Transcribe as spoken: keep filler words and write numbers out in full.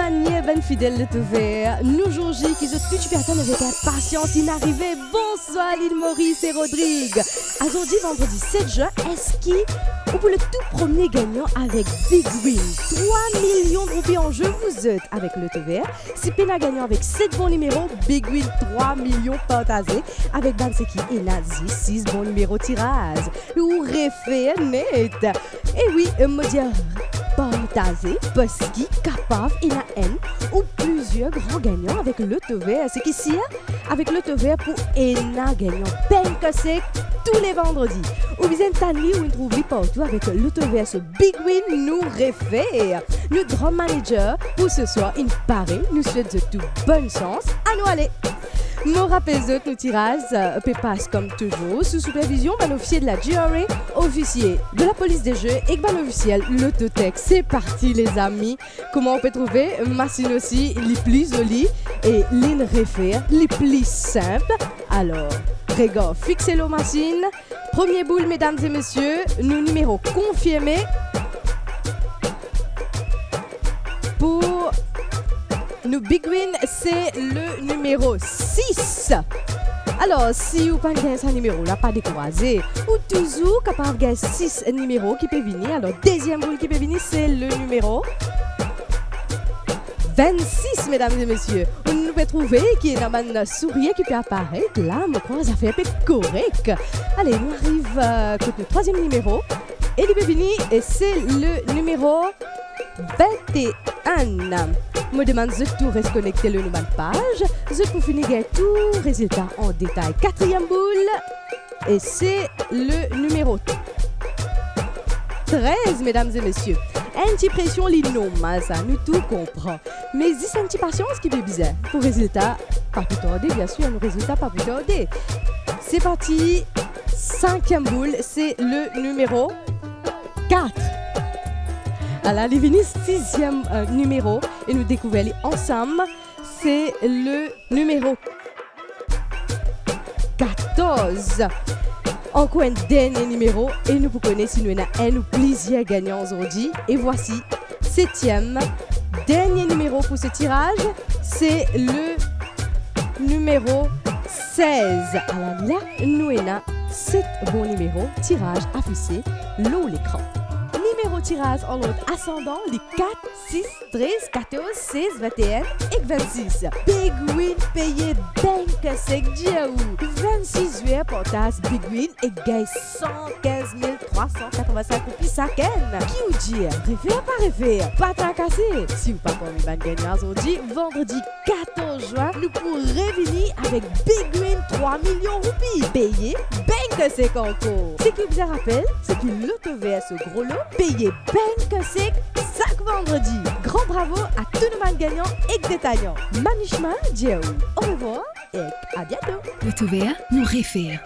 Bann fidel Lotovert, nou zour J ki zot tou ti pe atann avek inpasians, inn arive. Bonswar Lil Moris e Rodrig. Azordi vandredi set zin, eski ou pou le tou premie gagnan avek Big Win? Trwa milion roupi an ze, vous êtes avec Lotovert. Si pena gagnan avek set bon nimero, Big Win trwa milion partaze avek bann seki ena zis sis bon nimero tiraz. Ou refer net. E wi, mo dir partaze, parski kapav ena enn ou plizier gran gagnan avek Lotovert. Seki sir, avek Lotovert pou ena gagnan bang sek tou le vandredi. Ou bizin tann li, ou trouv li partou avek Lotovert so Big Win nou refer. Nou drum manager pou seswar inn pare, nou swet zot tou bonn sans. Anou ale! Mo rapel zot, nou tiraz, euh, pe pas kom touzour sou sipervizion bann ofisie de la G R A, ofisie de la polis de ze ek bann ofisiel Lottotech. Se parti, lezami! Kouma ou pe trouve, masinn osi, li pli zoli e linn refer, li pli sinp. Alor, regar fixe lor masinn. Premie boul, medam e mesie, nou nimero konfirme pou nou Big Win, se le nimero sis. Alor, si ou pa'nn gagn sa nimero la, pa dekouraze. Ou touzour kapav gagn sis nimero ki pe vini. Alor, deziem boul ki pe vini, se le nimero vennsis, medam e mesie. Nou pe trouve ki ena bann sourir ki pe aparet la, mo krwar zafer pe korek. Ale, nou ariv, euh, kot nou trwaziem nimero, e li pe vini, e se le nimero vennteen. Mo demann zot tou res konekte lor nou bann paz, zot pou fini gagn tou rezilta an detay. Katriem boul, e se le nimero trez, medam e mesie. Enn ti presion, li normal sa, nou tou konpran. Me zis enn ti pasians ki pe bizin pou rezilta pa pou tarde, biensir, nou rezilta pa pou tarde. Se parti, sinkiem boul, se le nimero kat. Ala, li vini siziem, euh, nimero e nou dekouver li ansam. Se le nimero katorz. Ankor enn dernie nimero e nou pou kone si nou ena enn ou plizier gagnan azordi. E vwasi setiem, dernie nimero pou se tiraz, se le nimero sez. Ala la, nou ena set bon nimero tiraz afise lor lekran. Nimero tiraz an lord asandan, li kat, sis, trez, katorz, sez, vennteen ek vennsis. Big Win peye bang sek, dir ou. Vennsis zwer partaz Big Win ek gagn san kinz mil trwa san katrovin-sink roupi sakenn. Ki ou dir, refer pa refer? Pa trakase. Si ou pa parmi bann gagnan azordi, vandredi katorz zin, nou pou revini avek Big Win trwa milion roupi. Peye bang sek ankor. Seki ou bizin rapel, seki Lotovert so gro lo, peye bang sek sak vandredi. Gran bravo a tou nou bann gagnan ek detagnan. Manishma dir ou orevwar ek a biento. Lotovert, nou refer.